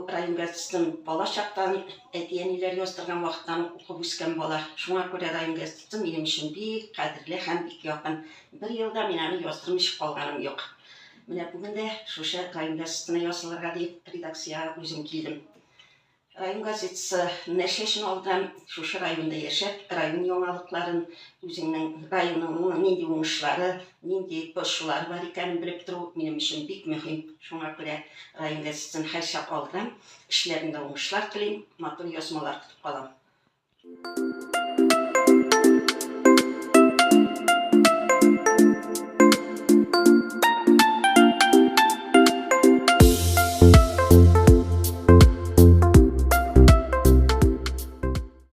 район газетасын бала чактан, әти-әниләр яздырган вакыттан ук укып үскән бала. Шуңа күрә район газетасы минем өчен бик кадерле һәм бик якын. Бер ел да мин аны яздырмыйча калганым юк. Менә бүген дә шушы район газетасына язылырга дип редакциягә үзем килдем. Район газетасы нәрсә өчен алдым? Шушы районда яшәп, район яңалыкларын, үзеңнең районыңның нинди уңышлары, нинди борчулары бар икәнен белеп тору минем өчен бик мөһим. Шуңа күрә район газетасын һәрчак алдырам. Эшләреңдә уңышлар телим, матур язмалар көтеп калам.